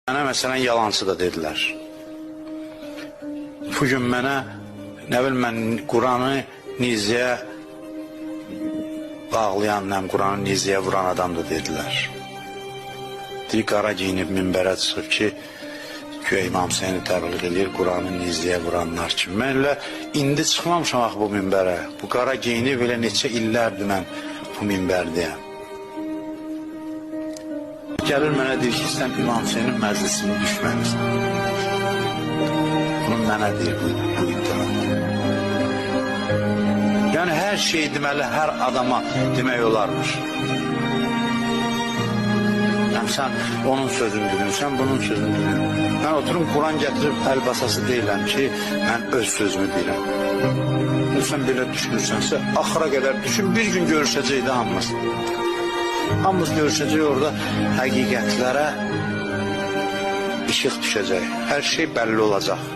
Mənə məsələn yalançı da dedilər. Bugün mənə nə bilim mən Quranı nizəyə bağlayan, nə Quranı nizəyə vuran adam da dedilər. Deyir, qara geyinib minbərə çıxıb ki, güya İmam Hüseyni təbliğ eləyir Quranı nizəyə vuranlar kimi. Mən elə indi çıxmamışam axı bu minbərə. Bu qara geyinib elə neçə illərdir mən bu minbərdəyəm. Gəlir mənə deyir ki, sən İmam Hüseynin məclisinin düşmənisən. Bunu mənə deyir bu iddia. Yəni hər şey deməli hər adama demək olarmış. Həm sən onun sözünü dedin, sən bunun sözünü dedin. Mən oturum Quran gətirib əl basası deyiləm ki, mən öz sözümü deyirəm. Sən belə düşünürsənsə, axıra qədər düşün, bir gün görüşəcək də hamımız. Hamımız görüşəcək orada həqiqətlərə işıq düşəcək. Hər şey bəlli olacaq.